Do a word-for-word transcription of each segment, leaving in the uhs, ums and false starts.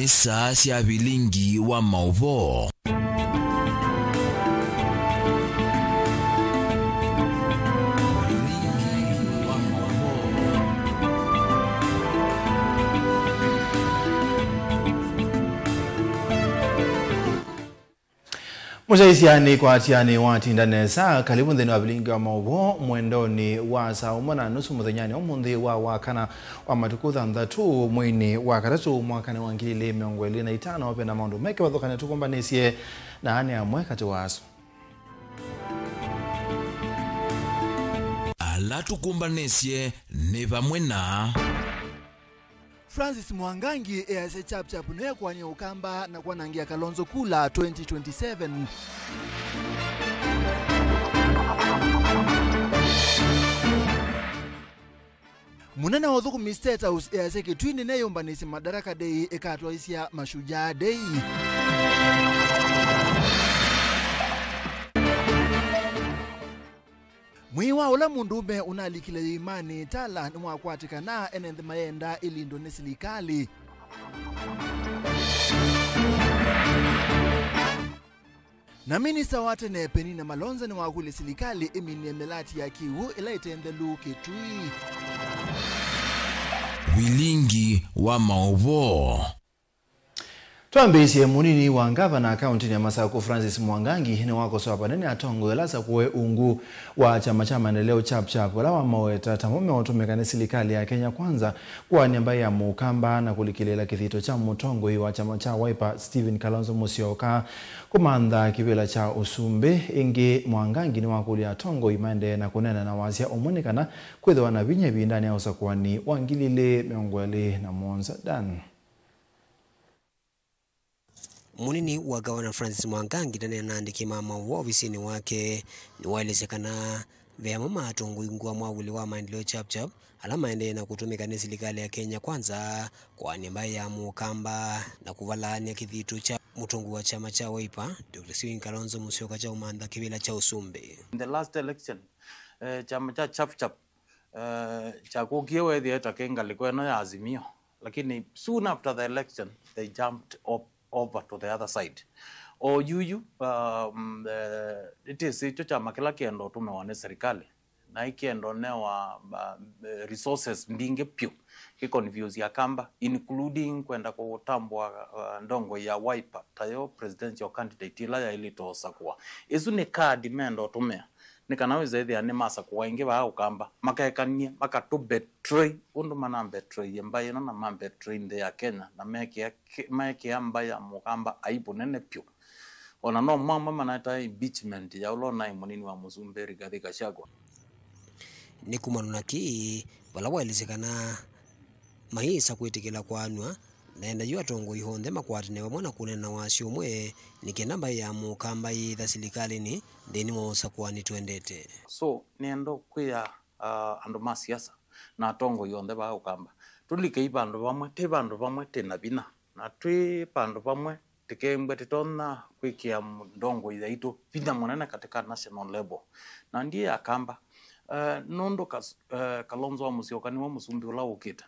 Saa sya vilingi wa maũvoo. Vilingi wa maũvoo. Mũsyaĩĩsya nĩkwatya nĩwatinda nesa. Kalĩvu nthĩnĩ wa vilingi wa maũvoo mwendonĩ wa saa ũmwe na nusu mũthenyanĩ ũmũnthĩ wa wakana wa matukũ thanthatũ mweinĩ wa katatũ mwakanĩ wa ngili ilĩ mĩongo ĩlĩ na itano. Ve na maũndũ me kĩvathũkany'o tũkũmbanĩsye, na aa nĩ amwe katĩ wa asu. Ala tũkũmbanĩsye nĩ vamwe na Francis Mwangangi easya Chap Chap nĩekũany'a Ũkamba na kwanangĩa Kalonzo kula twenty twenty-seven. Mũnene wa ũthũkũmi State House easya Kĩtui nĩneyũmbanĩsye Madaraka Day ĩkatwaĩsya Mashujaa Day. Mwĩĩ wa ũla mũndũũme ũnalikile ĩĩmanĩ Tala nĩwakwatĩkana, ene nthĩ mayenda ĩlindwe nĩ silikalĩ. Na minista wa tene Penina Malonza nĩwakũlya silikalĩ ĩminie mĩlati ya kĩw'ũ ĩla ĩte nthelu Kĩtui. Vilingi wa maũvoo. Twambĩĩsye, mũnini wa ngavana kaũntĩnĩ ya Masakũ Francis Mwangangi nĩwakosoa vanene atongoi ala asakũe ungu wa kyama kya maendeleo Chap Chap, ala wamaweta tamo meũtũmĩka nĩ silikalĩ ya Kenya Kwanza kũanĩa mbaĩ ya Mũkamba na kũlikĩlĩĩla kĩthito kya mũtongoi wa kyama kya Wiper Stephen Kalonzo Musyoka kũmantha kĩvĩla kya ũsumbĩ. Ĩngĩ, Mwangangi nĩwakũlya atongoi maendee na kũneena na wasya ũmwe nĩ kana kwĩthĩwa na vinya ĩvindanĩ ya ũsakũani wa ngili ilĩ mĩongo ĩlĩ na mũonza. Dan. Mũnini wa Gavana Francis Mwangangi ndaneena na andĩki ma maũvoo ovisinĩ wake. Nĩwaelesya kana ve amwe ma atongoi ungu wa mwavuli wa maendeleo Chap Chap ala maendee na kũtũmĩka nĩ silikalĩ ya Kenya Kwanza kũanĩa mbaĩ ya Mũkamba na kũvalaany'a kĩthito kya mũtongoi wa kyama kya Wiper, Doctor Stephen Kalonzo Musyoka, kya ũmantha kĩvĩla kya ũsumbĩ. In the last election, eh, kyama kya Chap Chap, eh, kyakũkie weethĩa ta kĩ ngalĩko ĩno ya Azimio. Lakini soon after the election, they jumped up over to the other side. O yuyu, um, eh, it is kyo kyama kĩla kĩenda ũtũmĩwa nĩ serikali, na ĩkĩenda ũnewa, uh, resources mbingĩ pyũ, kĩ confuse Akamba, including kwenda kũtambũa, uh, ndongoi ya Wiper tayo presidential candidate ĩla yaĩlĩte ũsakũa. Ĩsu nĩ card menda ũtũmĩa. Nĩ kana wĩsa ĩthĩa nĩmasakũa ĩngĩ vaa Ũkamba, makekanie, makatũ betray ũndũ mana betray mbaĩ ĩno na ma betray nthĩ ya Kenya, na mekĩa, mekĩa mbaĩ ya Mũkamba aibu nene pyũ. Ona no mamwe manetae impeachment ya ũla ũnaĩ mũnini wa mũsumbĩ Rigathi Gachagua. Nĩ kumana na kĩĩ, vala waelesya kana mayĩsa kwĩtĩkĩla kwaanw'a, na enda yu atongoi onthe makwatane vamwe na kũneena na wasyo ũmwe, nĩ kenda mbaĩ ya Mũkamba yĩĩtha silikalĩnĩ nthĩnĩ wa ũsakũani twendete. So, nĩenda kwĩa, uh, andũ ma siasa na atongoi onthe vaa Ũkamba, tũlikei vandũ vamwe, twĩ vandũ vamwe twĩ na vinya, na twĩ vandũ vamwe tũkembwe tũtonya kwĩkĩa ndongoi yaitũ vinya mũnene katika national level. Na ndiĩ Akamba, uh, nũndũ Kas-, uh, Kalonzo wa Musyoka nĩwe mũsumbĩ ũla ũkĩte.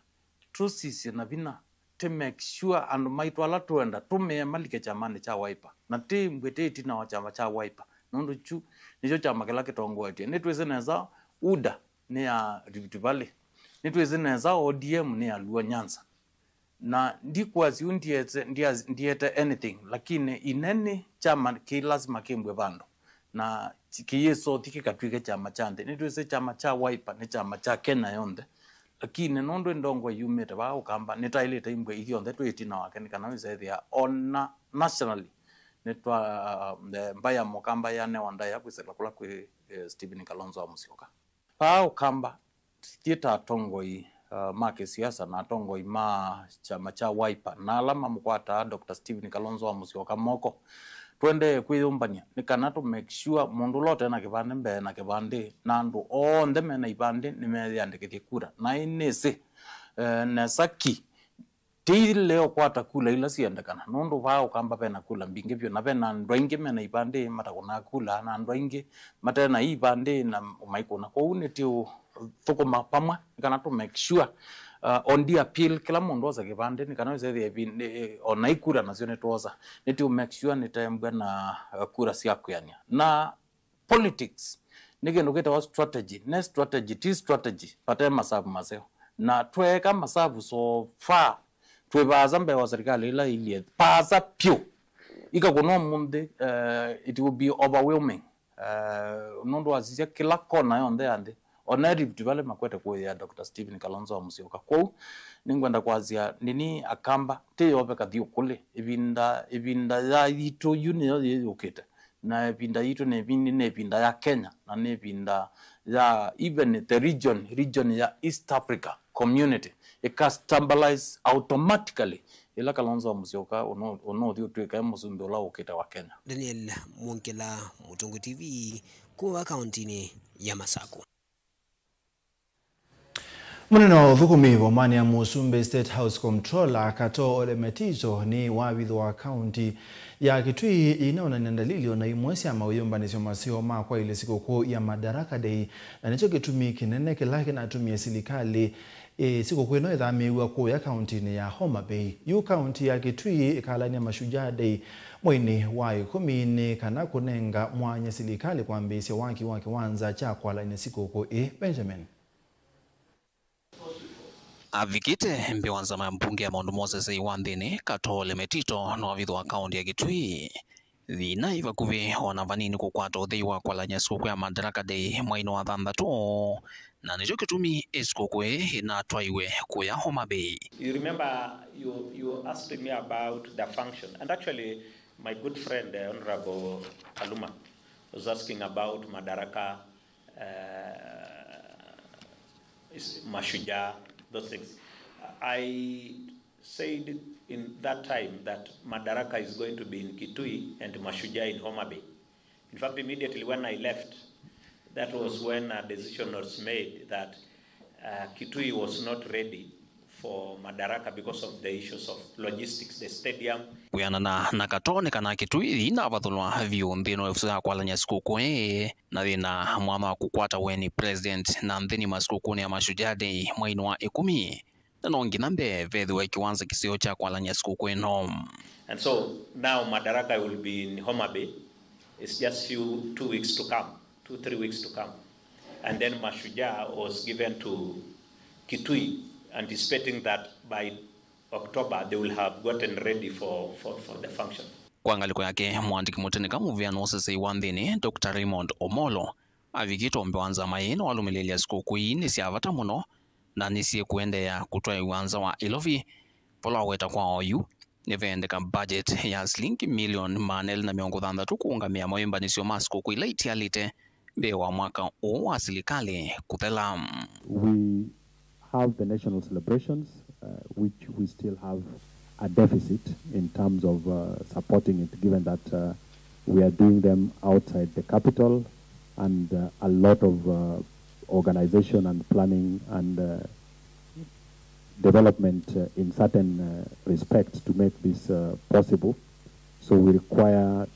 Tũsisye na vinya, tũ make sure andũ maitũ ala tũenda tũmĩe malike kyamanĩ kya Wiper. Na tĩmbw'e tĩ ĩtina wa kyama kya Wiper, nũndũ kyu nĩkyo kyama kĩla kĩtongoetye. Nĩtwĩsĩ nesa UDA nĩ ya Rift Valley. Nĩtwĩsĩ nesa O D M nĩ ya Luo Nyanza. Na ndikwasya yu ndiete, ndia-, ndiete anything, lakini ineni kyama kĩ lazima kĩmbw'e vandũ. Na kĩyĩsothi kĩkatw'ĩke kyama kya nthĩ. Nĩtwĩsĩ kyama kya Wiper nĩ kyama kya Kenya yonthe. Lakini nũndũ ndongoi yumĩte vaa Ũkamba, nĩtaĩlĩte imbwe ithyonthe twĩ ĩtina wake, nĩ kana wĩsa ĩthĩa ona nationally nĩtwa, eh, mbaĩ ya Mũkamba yanewa ndaĩa kwĩsĩla kũla kwĩ, eh, Stephen Kalonzo wa Musyoka. Vaa Ũkamba, ithyĩ ta atongoi, uh, ma kĩsiasa na atongoi ma kyama kya Wiper na ala mamũkwataa Doctor Stephen Kalonzo wa Musyoka moko, tũendee kwĩyũmbany'a nĩ kana tũ make sure mũndũ ũla ũte na kĩvandĩ mbee na kĩvandĩ, na andũ onthe me na ivandĩ nĩmeyĩandĩkĩthye kura. Na ĩnĩsĩ, eh, nesa ki Tĩilea ũkwata kula ila syendekana, nũndũ vaa Ũkamba ve na kula mbingĩ vyũ, na ve na andũ aingĩ me na ivandĩ matakũnaa kula, na andũ aingĩ mate na ivandĩ na maikũna. Kwoou nĩtũũthũkũma vamwe nĩ kana tũ make sure, Uh, on the appeal, kĩla mũndũ osa kĩvandĩ, nĩ kana wĩsethie ĩvindĩ, ona ikura nasyo nĩtwosa. Nĩtũ make sure nĩtembwa na, uh, kura sya kwĩanĩa. Na politics nĩ kĩndũ kĩtawa strategy. Ne strategy, ti strategy, vate masavu maseo. Na tweeka masavu so far, twĩ vaasa mbee wa serikali ĩla ilyĩ vaasa vyũ. Ikakũna ũmũnthĩ, uh, it will be overwhelming. Uh, nũndũ wasisya kĩla kona yonthe ya nthĩ, ona Rift Valley makwete kũĩĩa Doctor Stephen Kalonzo wa Musyoka. Kwoou, nĩngwenda kwasya nini Akamba, tĩ yove kathiũkũlĩ, ĩvinda, ĩvinda ya yitũ yu nĩyo yĩyũkĩte, na ĩvinda yitũ nĩ ĩvinda, nĩ ĩvinda ya Kenya, na nĩ ĩvinda ya even the region, region ya East Africa Community, ĩka stabilize automatically ĩla Kalonzo wa Musyoka ũno, ũno ũthi ũtw'ĩka e mũsumbĩ ũla ũkĩte wa Kenya. Daniel Mwongela, Mũtũngũ T V, kuma kaunti-inĩ ya Masakũ. Mũnene wa ũthũkũmi ĩvomanĩ ya mũsumbĩ, State House Comptroller, Katoo Ole Metito, nĩ wavithwa kaunti ya Kitui yĩnaonany'a ndalili ona imwe sya mawĩyũmbanĩsyo maseo ma kwaĩlya sikũkũ ya Madaraka Day, na nĩkyo kĩtumi kĩnene kĩla kĩnatumie silikalĩ, ĩ, sikũkũ ĩno ĩthamĩĩw'a kũya kaunti-inĩ ya Homa Bay. Yu kaunti ya Kitui ĩkalany'a Mashujaa Day mweinĩ wa ĩkũmi nĩ kana kũnenga mwanya silikalĩ kwambĩĩsya waki wa kĩwanza kya kwalany'a sikũkũ ĩĩ. Benjamin. Avikĩte mbee wa nzama ya mbunge ya maũndũ ma ũsesei wa nthĩnĩ, Katoo Ole Metito, nĩwavithwa kaunti ya Kitui. Thĩna ĩ vakuvĩ ona vanini kũkwata ũthei wa kwalany'a sikũkũ ya Madaraka Day mweinĩ wa thanthatũ, na nĩkyo kĩtumi ĩ sikũkũ ĩĩ ĩnatwaiwe kũya Homa Bay. You remember you, you asked me about the function, and actually my good friend, uh, Honorable Kaluma, was asking about Madaraka, uh, is Mashujaa, those things. I said in that time that Madaraka is going to be in Kitui and Mashujaa in Homa Bay. In fact, immediately when I left, that was when a decision was made that, uh, Kitui was not ready for Madaraka because of the issues of logistics, the stadium. Kwĩanana na Katoo nĩ kana Kitui yĩnavathũlwa vyũ nthĩnĩ wa ĩvuso ya kwalany'a sikũkũ ĩĩ, na yĩna mwanya wa kũkwata ũeni President na nthĩnĩ masikũkũnĩ ya Mashujaa Day mweinĩ wa ĩkũmi. Na no nginya mbee vethĩwe kĩwanza kĩseo kya kwalany'a sikũkũ ĩno. And so now Madaraka will be in Homa Bay. It's just few, two weeks to come, two, three weeks to come. And then Mashujaa was given to Kitui, anticipating that by October they will have gotten ready for, for, for the function. Kwa ngalĩko yake, mũandĩki mũtĩnĩka mũvĩanĩ wa ũsesei wa nthĩnĩ, Doctor Raymond Omolo, avikĩte ũmbe wa nzama ĩĩ nĩwalũmĩlĩĩlya sikũkũ ii nĩ sya vata mũno na nĩsyĩkũendeea kũtwaĩwa nza wa ĩlovi. Vala waweta kwa oyu, nĩveendeka budget ya silingi milioni maana elĩ na mĩongo thanthatũ kũũngamĩa mayũmbanĩsyo ma sikũkũ ila itialĩte mbee wa mwaka ũũ wa silikalĩ kũthela. We have the national celebrations, uh, which we still have a deficit in terms of, uh, supporting it, given that, uh, we are doing them outside the capital, and, uh, a lot of, uh, organization and planning and, uh, development, uh, in certain, uh, respects to make this, uh, possible. So we require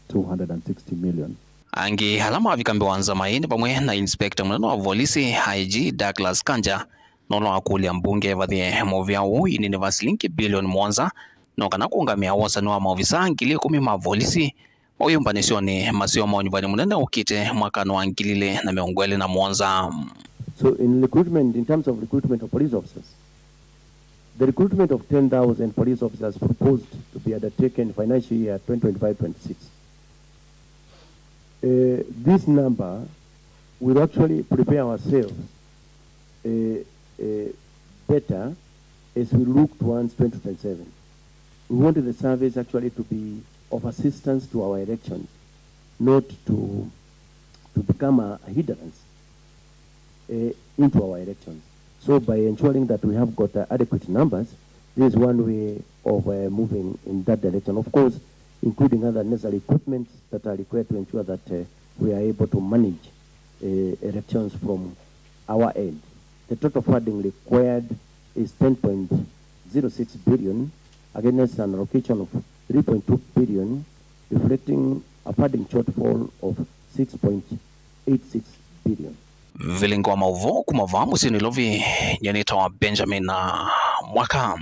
two hundred and sixty million. Angĩ ala mavika mbee wa nzama ĩĩ nĩ vamwe na Inspector mũnene wa volisi, I G Douglas Kanja, na ũla wakũlya mbunge ĩvathĩe mũvĩa ũũ ĩnĩnĩ va silingi bilioni mũonza, no kana kũũngamĩa wosani wa maovisaa ngili ĩkũmi ma volisi mayũmbanĩsyonĩ maseo ma ũnyuvani mũnene ũkĩte mwakanĩ wa ngili ilĩ na mĩongo ĩlĩ na mũonza. So in recruitment, in terms of recruitment of police officers, the recruitment of ten thousand police officers proposed to be undertaken financial year twenty twenty-five twenty-six. Uh, this number will actually prepare ourselves, uh, uh, better as we look towards twenty twenty-seven. We want the service actually to be of assistance to our elections, not to, to become a, a hindrance, uh, into our elections. So by ensuring that we have got, uh, adequate numbers, this is one way of, uh, moving in that direction. Of course, including other necessary equipments that are required to ensure that, uh, we are able to manage, uh, elections from our end. The total funding required is ten point zero six billion against an allocation of three point two billion, reflecting a funding shortfall of six point eight six billion. Vilingi wa maũvoo kuma vaa mũsyĩ Nairobi, nyie nĩtawa Benjamin Mwaka.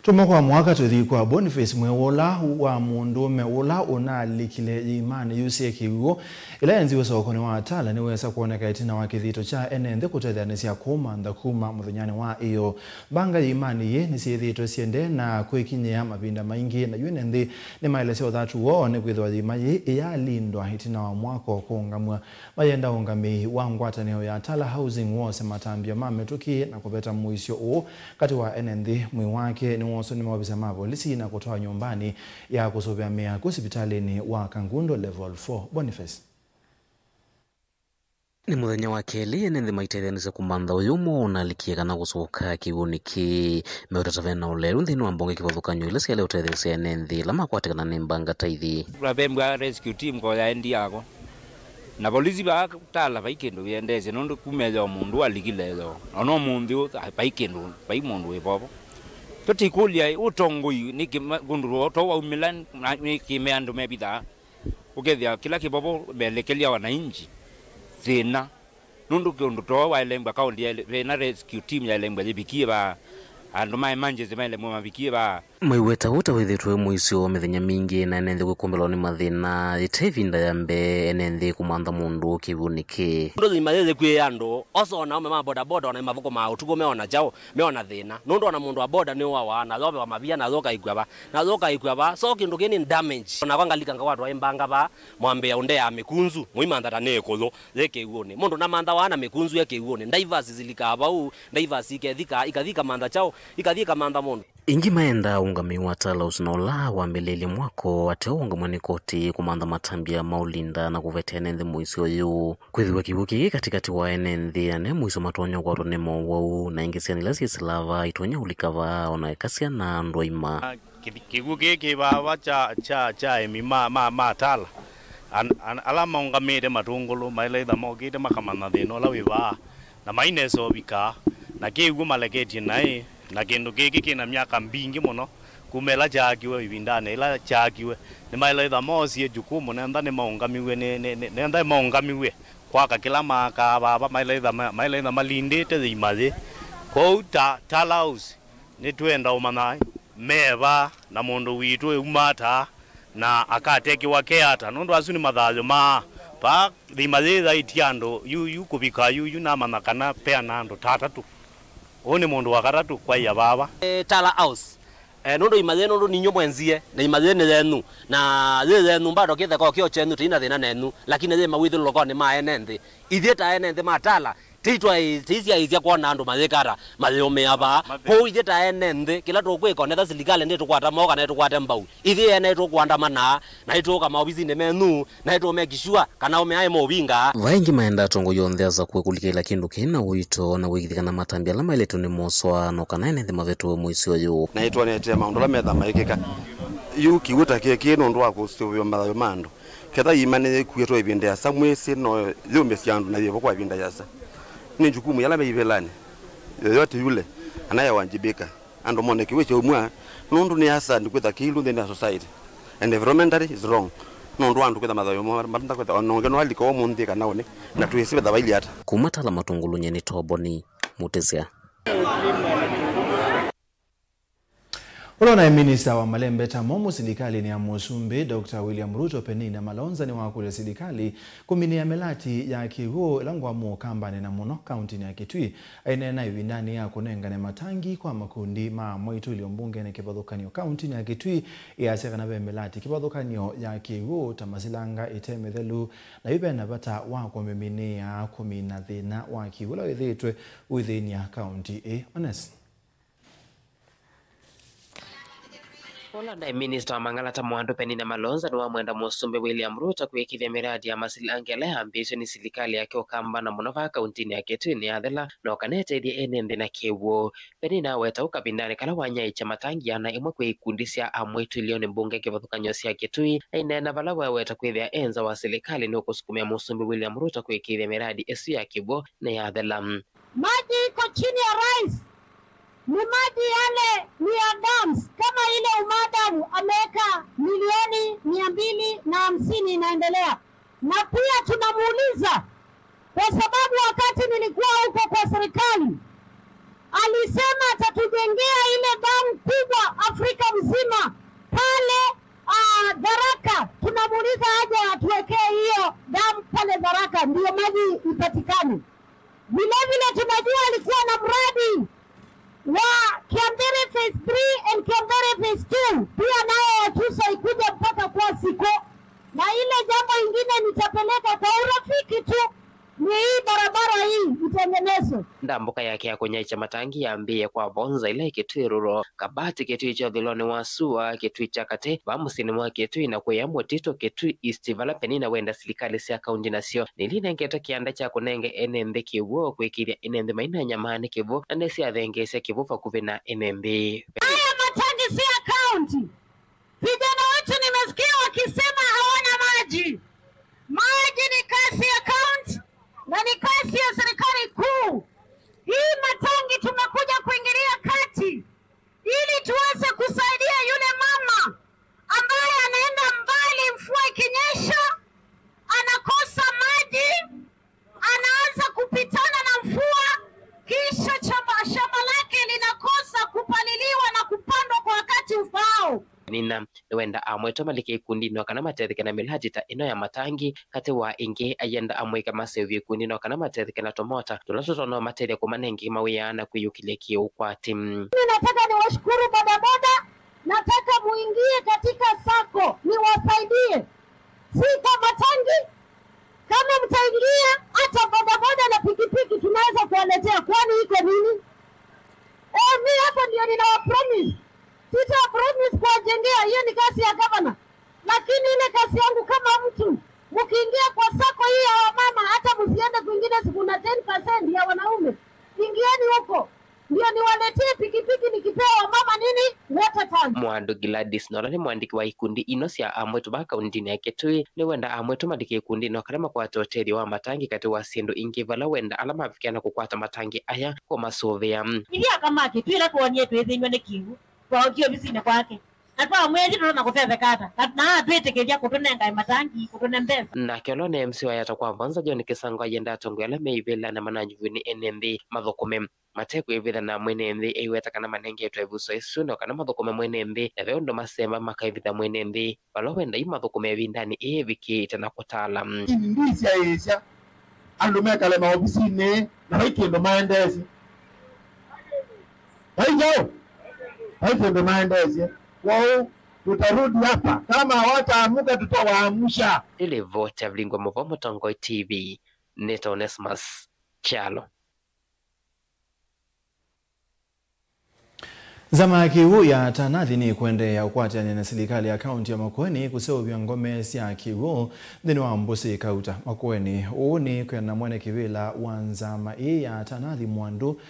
Tuma kwa mwaka tũthi kwa Boniface Mwewola wa mũndũũme ũla ũnalikile yĩimanĩ yu syĩ kĩw'ũ ĩla yenziwe sokonĩ wa Tala nĩwesa kwoneka ĩtina wa kĩthito kya ene nthĩ kũtetheanĩsya kũmantha kuma mũthenyanĩ wa ĩyoo. Mbanga yĩimanĩ yĩ nĩsyĩthĩĩtwe syĩendee na kwĩkinyĩa mavinda maingĩ, na yu ene nthĩ nĩmaelesya ũthatu woo nĩkwĩthĩwa yĩima yĩĩ ĩyalindwa ĩtina wa mwako kũũngamw'a. Mayenda ũngamĩi wa ngwatanĩo ya Tala Housing wose matambya ma mĩtũkĩ na kũveta mũisyo ũũ katĩ wa ene nthĩ. Mwĩĩ wake nĩwooswa nĩ maovisa ma volisi na kũtwawa nyũmbanĩ ya kũsũvĩa mĩako sivitalĩnĩ wa Kangundo Level four. Boniface. Nĩ mũthenya wa kelĩ ene nthĩ maitetheanĩsya kũmantha ũyũ ũmwe ũnalikie kana kũsũka kĩw'ũnĩ kĩĩ. Meũtata vena ũleũ nthĩnĩ wa mbonge kĩvathũkany'o ila syaĩle ũtetheesya ene nthĩ ĩla makwatĩkana nĩ mbanga ta ithi. Vavembwa rescue team ko yaendi yako. Na volisi vaa Tala vai kĩndũ vyendeesye nũndũ kuma ethĩwa mũndũ alikile ethĩwa. Ona ũmũnthĩ ũũ, vai kĩndũ, vai mũndũ wĩ vovo. Tũtikũlya ũtongoi nĩ kĩma-, kũndũ to waumĩla na nĩ kĩme andũ mevithaa. Ũkethĩa kĩla kĩvovo melekelya wananchi thĩna. Nũndũ kĩũndũ too waelembwa kaũndi yaele-, vena rescue team yaelembwa yĩvikie vaa, andũ ma emergency maelembwa mavikie vaa. Maiweta ũu ta wĩthĩtwe wĩ mũisyo wa mĩthenya mingĩ na ene nthĩ kwĩkũmbĩlwa nĩ mathĩna. Yĩte ĩvinda ya mbee ene nthĩ kũmantha mũndũ kĩw'ũnĩ kĩĩ. Nũndũ yĩima yĩĩ yĩkw'ĩĩa andũ, osa ona aume ma bodaboda ona mathũkũmaa ũtukũ meona kyaũ, meona thĩna. Nũndũ ona mũndũ wa boda nĩũawa, na yovewa mavia, na yoka ĩkw'a va. Na yoka ĩkw'a va, so kĩndũ kĩĩ nĩ damage. Onakwa ngalika ngakwatwa ĩ mbanga va, mwambĩa ũndeaa mĩkunzu, mũimantha ta nĩ ĩkũyũ, yĩ kĩw'ũnĩ. Mũndũ namanthawa na mĩkunzu e kĩw'ũnĩ. Divers zilikaa vau, divers ikethika, ikathi ikamantha kyaũ, ikathi ikamantha mũndũ. Ĩngĩ maendaa ũngamĩi wa Tala Housing na ũla wambĩlĩĩlye mwako ateo ũngamw'a nĩ koti kũmantha matambya ma ũlinda na kũveta ene nthĩ mũisyo ũyũ. Kwĩthĩwa kĩw'ũ kĩĩ katĩkatĩ wa ene nthĩ, ene mũisyo matonya ũkwatwa nĩ mowau, na ĩngĩ syana ila syĩsĩlaa vaa itonya ũlika vaa, ona eka syana na andũ aima. Kĩ-, kĩw'ũ kĩĩ kĩ vaa kya, kya, kya aĩmi ma, ma, ma Tala. An-, an-, ala maũngamĩte matũngũlũ, maĩle ĩtha mokĩte makamanya thĩna ũla wĩ vaa, na mainesa ũvikaa, na kĩw'ũ maleketye naĩ, na kĩndũ kĩkĩ kĩna myaka mbingĩ mũno, kuma ĩla kyaakiwe, ĩvindanĩ ĩla kyaakiwe, nĩmaĩle ĩtha moosie jukumu, nenda nĩmaũngamiw'e, nĩ, nĩ, nĩ, nenda maũngamiw'e kwaka kĩla maakaa vava, maĩle ĩtha ma-, maĩle ĩtha malindĩte yĩima yĩ. Kwoou ta Tala House, nĩtwenda ũmanya meva na mũndũ witũ eumaa ata na akatekĩwa ke ata, nũndũ asu nĩ mathayũ maa. Vaa yĩima yĩĩ yaĩtye andũ yu, yu kũvika yu, yu namanya kana peana andũ ta atatũ. Ũũ nĩ mũndũ wa katatũ kwaĩa vava. Eh, Tala House. Eh, nũndũ yĩima yĩĩ nũndũ ninyw'ĩ mwenzie, na yĩima yĩĩ nĩ yenyu, na yĩ yenyu bado kĩtheka o kĩo kyenyu, tĩina thĩna nenyu, lakini yĩ mawĩthyũlũlũkonĩ ma ene nthĩ. Ithyĩ ta ene nthĩ ma Tala, tĩitwaĩ-, tĩisyaĩĩsya kwona andũ mayĩkara, mayĩũmĩa vaa. Kwoou ithyĩ ta ene nthĩ, kĩla tũkwĩka, onetha silikalĩ ndĩtũkwata moko kana ĩtũkwate mbau. Ithyĩ ene nĩtũkũandamana, na nĩtũũka maovisinĩ menyu, na nĩtũũmake sure kana ũmĩa ĩmũũvinga. Vai ĩngĩ maendaa atongoi onthe asakũe kũlikĩla kĩndũ kĩĩ na ũito na wĩkĩthya kana matambya ala maĩlĩtwe nĩmoswa, no kana ene nthĩ mavetwe mũisyo ũyũ. Na nĩtwonete maũndũ ala metha maĩkĩka. Yu kĩw'ũ ta kĩĩ kĩĩ nũndũ wa kũsũvĩwa mathayũ ma andũ. Ketha yĩima nĩyĩkuĩtwe ĩvinda yasa, mwĩsĩ no yũmĩsya andũ na yĩvo kwa ĩvinda yasa. Nĩ jukumu yala me ivĩlanĩ yoyote yule anayewajibika. Andũ mone kĩw'ũ kyaumw'a, nũndũ nĩ asandi kwĩtha kĩilu nthĩnĩ ya society. And environmentally is wrong. Nũndũ wa andũ kwĩtha mathayũ moo matenda kwĩtha, ona ũngĩ no alika ũmũnthĩ kana ũnĩ, na twĩsĩ vetha vailye ata. Kuma Tala Matũngũlũnĩ nĩ Toboni Mũtĩsya. Ũla ũnaĩ minista wa malembeta momũ silikalĩnĩ ya Mũsumbĩ, Doctor William Ruto, Penina Malonza, nĩwakũlya silikalĩ kũminĩa mĩlati ya kĩw'ũ ĩla ngwamũ Ũkambanĩ na mũno kauntinĩ ya Kitui. Aineena ĩvindanĩ ya kũnengane matangi kwa makundi ma amwaitũ ĩlio mbungenĩ kĩvathũkany'o kauntinĩ ya Kitui, ĩasya kana ve mĩlati kĩvathũkany'o ya kĩw'ũ ta masilanga ĩte mĩthelu, na yu vena vata wa kũmĩminĩa kũmina thĩna wa kĩw'ũ ũla wĩthĩĩtwe ũithĩny'a kaunti ĩĩ. Ones. Ũla ndaĩ minista wa mang'alata mwandũ Penina Malonza nĩwamwenda Mũsumbĩ William Ruto kwĩkĩthya mĩradi ya masilanga ĩla yambĩĩsw'e nĩ silikalĩ yake Ũkamba na mũno vaa kauntinĩ ya Kitui nĩyathela, no kana ĩtethye ene nthĩ na kĩw'ũ. Penina aweta ũu kavindanĩ kala wanyaĩĩkya matangi ĩana ĩmwe kwĩ ikundi sya amwaitũ ĩlionĩ mbunge kĩvathũkany'o sya Kitui, aineena vala weweta kwĩthĩa e nza wa silikalĩ nũkũsukumĩa Mũsumbĩ William Ruto kwĩkĩĩthya mĩradi ĩsu ya kĩw'ũ nĩyathela. Maji iko chini ya rais. Ni maji yale ni ya dams, kama ile Umadamu ameweka milioni mia mbili na hamsini inaendelea. Na pia tunamuuliza, kwa sababu wakati nilikuwa huko kwa serikali, alisema atatujengea ile damu kubwa Afrika mzima pale, ah, Tharaka. Tunamuuliza aje atuwekee hiyo damu pale Tharaka, ndio maji ipatikane. Vile vile tunajua alikuwa na mradi wa Kiambere phase three and Kiambere phase two, pia nayo Watusa ikuja mpaka kwa Siko. Na ile jambo ingine nitapeleka kwa urafiki tu, ni hii barabara hii itengenezwe. Ndambũka yake ya kũnyaĩĩkya matangi yambĩĩe kwa Vonza ĩla ĩ Kitui Rural, Kabati Kitui kya ũthũĩlonĩ wa sua, Kitui kya katĩ, vaa mũsyĩnĩ wa Kitui, na kũya Mũtitũ, Kitui East, vala Penina wenda silikalĩ sya kaunti nasyo nĩlinengetwe kĩanda kya kũnenga ene nthĩ kĩw'ũ kwĩkĩĩthya ene nthĩ mainanyamaanĩ kĩw'ũ na nĩsyathengeesya kĩw'ũ vakuvĩ na ene nthĩ. Haya matangi si ya kaunti. Vijana wetu nimesikia wakisema hawana maji. Maji ni kazi ya kaunti na ni kazi ya serikali kuu. Hii matangi tumekuja kuingilia kati ili tuweze kusaidia yule mama ambaye anaenda mbali, mvua ikinyesha, anakosa maji, anaanza kupitana na mvua, kisha shamba, shamba lake linakosa kupaliliwa na kupandwa kwa wakati ufaao. Nina nĩwenda amwĩtwa malike ikundinĩ o kana matetheke na mĩlati ta ĩno ya matangi, katĩ wa ĩngĩ, ayenda amũika maseũvye ikundinĩ o kana matetheke na tũmota tũla tũtonya ũmatethya kũmanenge mawĩa na kwĩyũkĩlya kĩũkwati. Mimi nataka niwashukuru bodaboda, nataka muingie katika sacco, niwasaidie. Si kwa matangi, kama mtaingia, hata bodaboda na pikipiki tunaweza kuwaletea, kwani iko nini? Eh, mi hapo ndio ninawa promise. Sita promise kuwajengea, hiyo ni kazi ya gavana. Lakini ile kazi yangu kama mtu, mkiingia kwa sacco hii ya wamama, hata msiende kwingine, si kuna ten percent ya wanaume. Ingieni huko. Ndio niwaletee pikipiki nikipea wamama nini? Water tank. Mwandu Gladys, na ũla nĩ mũandĩki wa ikundi ino sya amwĩtũ va kauntinĩ ya Kitui, nĩwenda amwĩtũ malike ikundinĩ o kana makwate ũtethyo wa matangi katĩ wa syĩndũ ingĩ, vala wenda ala mavikĩa na kũkwata matangi aya kũmasũvĩa. Ithyĩ aka ma Kitui ĩla twonie twĩthĩnw'a nĩ kĩw'ũ, twaũkie ovisinĩ kwake. Na twamwĩtye tũtonya kũtetheka ata? Na, na atwĩtĩkĩlya kũtũnengae matangi, kũtũne mbesa. Nake ũla nĩ M C wa Yatta kwa Vonza, John Kĩsango, ayenda atongoi ala meivĩla na mananyuvw'e nĩ ene nthĩ mathũkũme mate kwĩvĩtha na mwene nthĩ eiweta kana manengetwe ĩvuso ĩsu, no kana mathũkũme mwene nthĩ, na ve ũndũ masemba makaĩvitha mwene nthĩ vala wenda imathũkũme ĩvindanĩ ĩĩ ĩvikĩĩte na kũtala. Indi ndisyaĩĩsya andũ mekale maovisinĩ na vai kĩndũ maendeesye. Vai kyaũ? Vai kĩndũ maendeesye. Kwoou tutarudi hapa. Kama hawataamuka, tutawaamsha. Nĩ livoti ya Vilingwa Mũvoo, Mũtongoi T V, nĩtawa Onesmus Kyalo. Nzama ya kĩw'ũ ya Tanathi nĩkũendeea ũkwatĩanĩa na silikalĩ ya kaunti ya Makueni kũseũvya ngome sya kĩw'ũ nthĩnĩ wa Mbũsĩ Kauta, Makueni. Ũu nĩ kwĩana na mwene kĩvĩla wa nzama ĩĩ ya Tanathi, Mwandu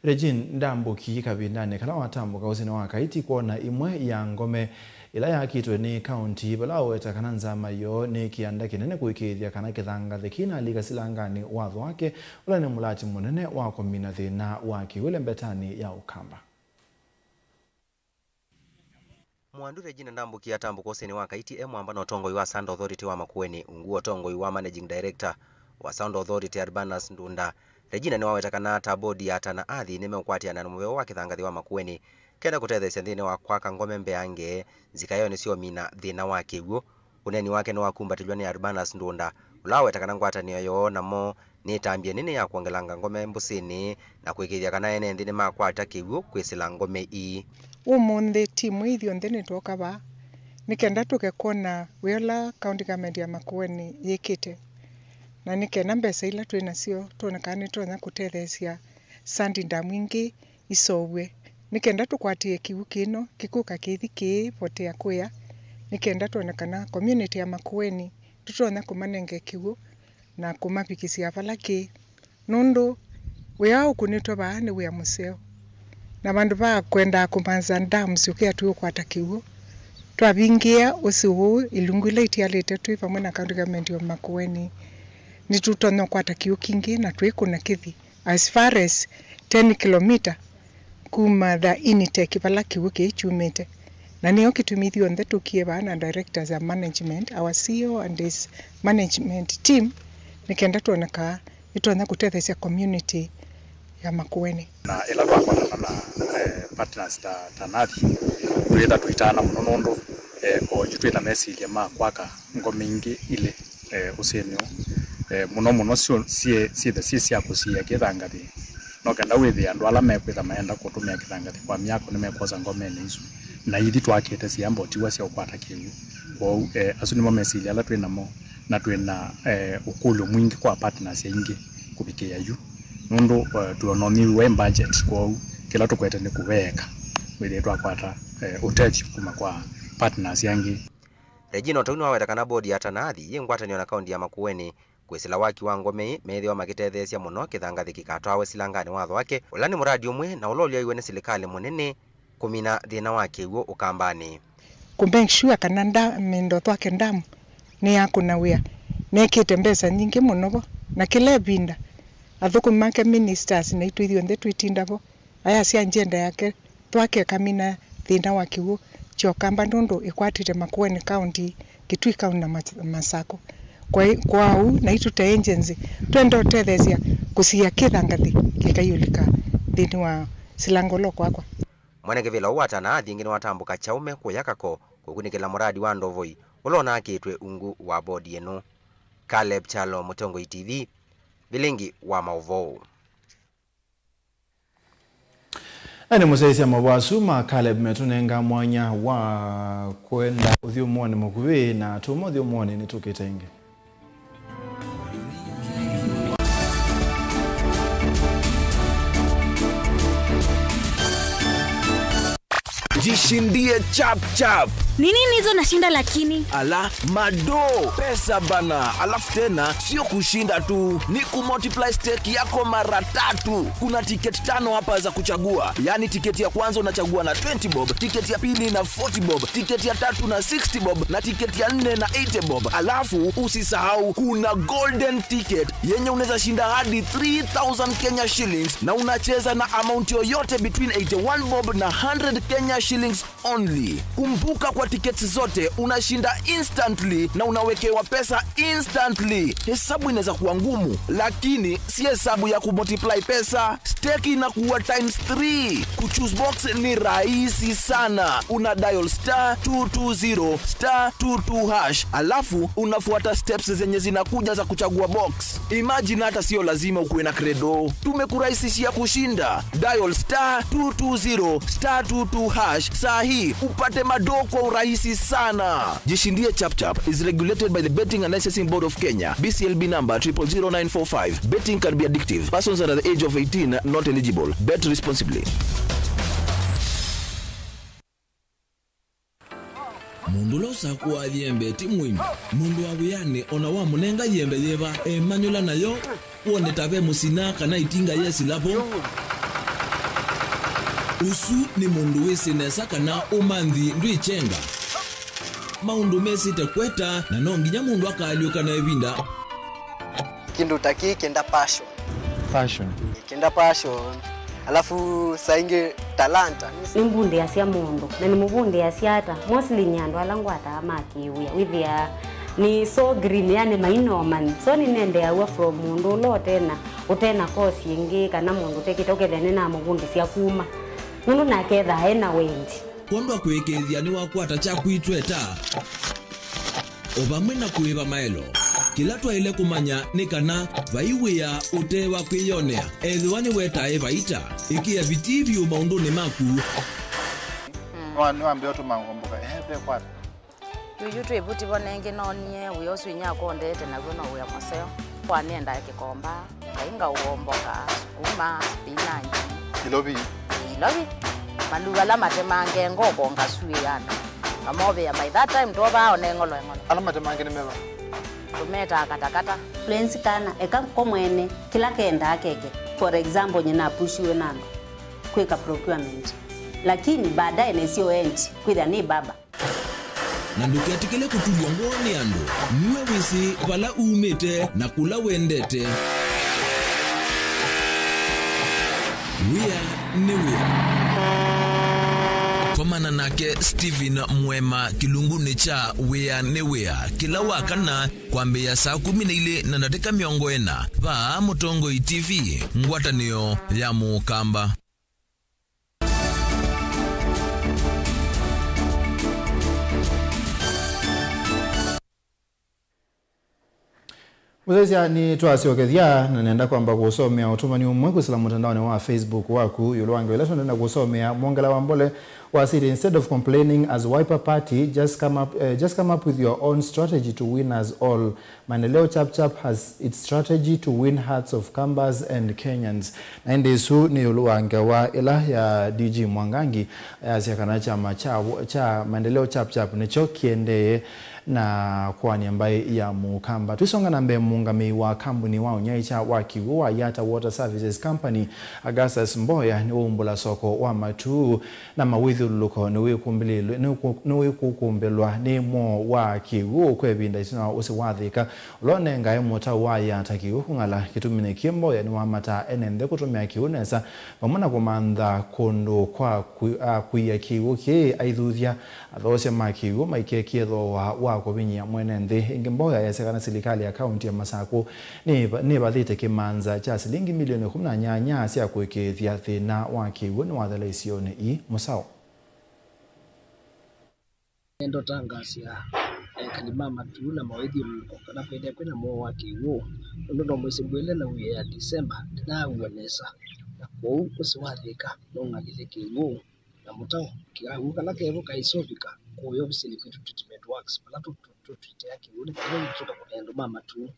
Regine Ndambũki, kavindanĩ kala watambũka ũsĩnĩ wa Kaiti kwona imwe ya ngome ĩla yakĩtwe nĩ kaunti, vala waweta kana nzama yoo nĩ kĩanda kĩnene kũĩkĩĩthya kana kĩthangathĩ kĩinalika silanganĩ watho wake, ũla nĩ mũlati mũnene wa kũmina thĩna wa kĩw'ũ ĩlembetanĩ ya Ũkamba. Mwandu Regina Ndambũki atambũka ũsĩnĩ wa Kaiti e mwamba na ũtongoi wa Sound Authority wa Makueni, ungu wa ũtongoi wa Managing Director wa Sound Authority, Urbanus Ndunda. Regina nĩwaweta kana ta bodi ya Tana Athi nĩmeũkwatĩana na mũvea wa kĩthangathĩ wa Makueni kenda kũtetheesya nthĩnĩ wa kwaka ngome mbeange nzikaĩonĩ sya ũmina thĩna wa kĩw'ũ. Ũneeni wake nĩwakumbatĩlw'a nĩ Urbanus Ndunda, ũla waweta kana ngwatanĩo yoo namo nĩ ĩtambya ĩnene ya kwongelanga ngome Mbũsĩnĩ na kũĩkĩĩthya kana ene nthĩ nĩmakwata kĩw'ũ kwĩsĩla ngome ii. Ũmũnthĩ, timu ii ithyonthe nĩtwooka vaa nĩ kenda tũke kwona wĩa ũla County Government ya Makueni yĩkĩte, na nĩ kenda mbesa ila twĩ nasyo twone kana nĩtũtonya kũtetheesya Sandy Dam ingĩ iseũvw'e, nĩ kenda tũkwatĩe kĩw'ũ kĩno kĩkũka kĩthi kĩivotea kũya, nĩ kenda twone kana community ya Makueni tũtonya kũmanenga kĩw'ũ na kũmavikĩsya vala kĩĩ, nũndũ wĩa ũkũnĩtwe vaa nĩ wĩa mũseo, na vandũ va kwendaa kũmanza dams ũkĩa tũũkwata kĩw'ũ. Twavingĩĩa ũsĩ ũũ ilungu ila itialĩte twĩ vamwe na County Government of Makueni, nĩtũtonya ũkwata kĩw'ũ kingĩ na twĩkũna kĩthi as far as ten kilometre kuma the Initec vala kĩw'ũ kĩĩ kyumĩte. Na nĩyo kĩtumi ithyonthe tũkie vaa na directors ya management, our C E O and his management team, nĩ kenda twone kaa nĩtonya kũtetheesya community ya Makueni. Na ĩla twakwatana na, eh, partners ta, ta Nathi, twĩtha tũitaana mũno nũndũ, eh, oyu twĩna mesilya ma kwaka ngome ingĩ ilĩ, eh, ũsĩnĩ ũũ. Eh, mũno mũno syo-, syĩ-, syĩthe syĩ sya kũsiĩa kĩthangathĩ. No kenda wĩthĩe andũ ala mekwĩtha mayenda kũtũmĩa kĩthangathĩ kwa myako nĩmekwosa ngomeni isu, na ithi twakĩte syambotiwa sya ũkwata kĩw'ũ. Kwoou, eh, asu nĩmo mesilya ala twĩ namo, na twĩ na, eh, ũkũlyo mwingĩ kwa partners aingĩ kũvikĩĩa yu, nũndũ, eh, twĩona ũnyivu wa budget. Kwoou kĩla tũkwete nĩ kũveeka wĩthĩe twakwata, eh, ũtethyo kuma kwa partners angĩ. Regina Otauni waweta kana bodi ya Tanathi yĩ ngwatanĩo na kaunti ya Makueni kwĩsĩla waki wa ngome ii methĩwa makĩtetheesya mũno kĩthangathĩ kĩkatwawe silanganĩ wa Thwake, ũla nĩ mũradi ũmwe na ũla ũlyaiwe nĩ silikalĩ mũnene kũmina thĩna wa kĩw'ũ Ũkambanĩ. Kũ make sure kana nda-, mĩndo Thwake Dam nĩyakũna wĩa, nekĩte mbesa nyingĩ mũno vo, na kĩla ĩvinda athũkũmi make ministers naitũ ithyonthe twĩtinda vo. Ayasya njenda yake Thwake ĩkamina thĩna wa kĩw'ũ kya Ũkamba nũndũ ĩkwatĩte Makueni County, Kitui County na Mas-, Masakũ. Kwa, kwa ũu, naitũ ta agency, twenda ũtetheesya kũsiĩa kĩthangathĩ kĩkaiũlĩka nthĩnĩ wa silangolo kwakwa. Mwene kĩvĩla ũũ wa Tanathi ĩngĩ nĩwatambũka kyaume kũya Kako kũkunĩkĩla mũradi wa Ndovoi ũla ũnaakĩtwe ungu wa bodi ĩno. Caleb Kyalo, Mũtongoi T V, vilingi wa maũvoo. Na nĩ mũsyaĩĩsya mavoo asu ma Caleb metũnenga mwanya wa kwenda ũthyũmũonĩ mũkuvĩ, na tuma ũthyũmũonĩ nĩtũkĩte ĩngĩ. Jishindie chap chap. Ni nini hizo nashinda lakini? Ala, mado, pesa bana. Alafu tena, sio kushinda tu, ni kumultiply stake yako mara tatu. Kuna tiketi tano hapa za kuchagua. Yaani tiketi ya kwanza unachagua na twenty bob, tiketi ya pili na forty bob, tiketi ya tatu na sixty bob, na tiketi ya nne na eighty bob. Alafu usisahau kuna golden ticket yenye unaweza shinda hadi three thousand Kenya shillings, na unacheza na amount yoyote between eighty-one bob na hundred Kenya shillings only. Kumbuka, kwa tickets zote unashinda instantly na unawekewa pesa instantly. Hesabu inaweza kuwa ngumu, lakini si hesabu ya kumultiply pesa. Stake inakuwa times three. Kuchoose box ni rahisi sana. Una dial star two two zero star two two hash, alafu unafuata steps zenye zinakuja za kuchagua box. Imagine, hata sio lazima ukuwe na credo. Tumekurahisishia kushinda. Dial star two two zero star two two hash saa hii upate madoo kwa urahisi sana. Jishindie Chap Chap is regulated by the Betting and Licensing Board of Kenya, B C L B number triple zero nine four five. Betting can be addictive. Persons under the age of eighteen not eligible. Bet responsibly. Mũndũ ũla ũsakũaa yembe ti mũimi. Mũndũ wa wĩanĩ o na wamũnenga yembe yĩva, emanyũla nayo, wone ta ve mũsina kana ĩtinga yesĩla vo. Ũsu nĩ mũndũ wĩsĩ nesa kana ũmanthi ndwĩ kyenga. Maũndũ mesĩte kweta, na no nginya mũndũ akaalyũka na ĩvinda. Kĩndũ ta kĩĩ kĩenda passion. Passion. Kĩenda passion. Alafu saa ingĩ talanta. Nĩmbundĩasya mũndũ, na nĩmũvundĩasya ata? Mostly nĩ andũ ala ngwataa ma kĩwĩa. Wĩthĩaa nĩ so green, yani mainomani. So nĩnendeaw'a from mũndũ ũla ũtena, ũtena course ĩngĩ, kana mũndũ ũtekĩte, ũkethĩa nĩnamũvundĩsya kuma. Nũndũ nake ethaa ena wendi. Kwondwa kũĩkĩĩthya nĩwakwata kya kwitweta. O vamwe na kũĩva maelo, kĩla twaĩle kũmanya nĩ kana vai wĩa ũte wa kwĩyonea, ethĩwa nĩwetae vaita, ĩkĩa vitii vyũ maũndũnĩ maku. Nĩwa-, nĩwambĩa ũtũma ngomboka, ehe, ve kwata. Yuyu twĩ vuti vo nengĩ noonie wĩa ũsu inyakwa ũndete naw'o no wĩa mũseo. Kwa nĩendae kĩkomba. Ngai ngaũomboka, sukuma, spinach. Ilovi. Ilovi. Maluu ala matemange ngoko ngasuĩe andũ. Mamovĩa mai that time twovaa one ng'olo eng'olo. Ala matemange nĩ meva? Tũmetaa katakata. Influence kana eka ko mwene kĩla kendaa keke. For example, nyina apushiwe na andũ kwĩka procurement. Lakini baadaye nesio end kwĩthĩa nĩ baba. Na ndũketĩkĩle kũtulw'a ngoo nĩ andũ. Nue wĩsĩ vala umĩte na kũla wendete. Wĩa nĩ wĩa. Kwa Mana nake Stephen Mwema kĩlungunĩ kya Wĩa nĩ Wĩa kĩla wa kana kwambĩĩa saa kũmi na ilĩ na ndatĩka mĩongo ĩna vaa Mũtongoi T V, ngwatanĩo ya Mũkamba. Mũsyaĩĩsya, nĩtwasyokethya, na nenda kwamba kũsomea ũtũmani ũmwe kwĩsĩla mũtandaonĩ wa Facebook waku ĩũlũ wa ngewa ila tũendee na kũsomea. Mwongela wa mbole wasĩtye, "Instead of complaining as Wiper Party, just come up, eh, just come up with your own strategy to win us all. Maendeleo Chap Chap has its strategy to win hearts of Kambas and Kenyans." Na ĩndĩ ĩsu nĩ ĩũlũ wa ngewa ĩla ya D G Mwangangi yasya kana kyama kya, kya Maendeleo Chap Chap nĩkyo kĩendee na kũanĩa mbaĩ ya Mũkamba. Tũisonga na mbee, mũũngamĩi wa kambuni wa ũnyaĩĩkya wa kĩw'ũ wa Yatta Water Services Company, Augustus Mboya, nĩwaumbũla soko wa Matuu na mawĩthyũlũlũko nĩwĩkũmbĩlĩlwe-, nĩwĩkũ-, nĩwĩkũkũmbĩlwa nĩ mwoo wa kĩw'ũ kwa ĩvinda ĩtina wa ũsĩ wa Thĩka, ũla ũnengae mũtaũ wa Yatta kĩw'ũ kũng'ala. Kĩtumi nĩ kĩ, Mboya nĩwamataa ene nthĩ kũtũmĩa kĩw'ũ nesa, vamwe na kũmantha kũndũ kwa kũ-, a, kũia kĩw'ũ kĩĩ aithuthya. Athoosya ma kĩw'ũ maikekĩe thooa wa kũvinyĩa mwene nthĩ. Ĩngĩ, Mboya easya kana silikalĩ ya kaunti ya Masakũ nĩva-, nĩvathĩte kĩmanza kya silingi milioni ĩkũmi na nyanya sya kũĩkĩĩthya thĩna wa kĩw'ũ nĩwathela isionĩ ii mũsao. Nĩenda ũtangaasĩa ekali ma Matuu na mawĩthyũlũlũko kana kwĩthĩa kwĩna mwoo wa kĩw'ũ, nũndũ no mwĩsĩ mbwĩle na wia ya December ndĩnaaw'a nesa, na kwoou ũsĩ wa Thĩka nũng'alile kĩw'ũ na mũtaũ. Kĩw'ũ kala kevo kaisovika kũya ovisinĩ kwitũ Treatment Works, vala tũ-, tũ-, tũtwitĩa kĩw'ũ nĩ kana ĩtũka kũnea andũ ma Matuu.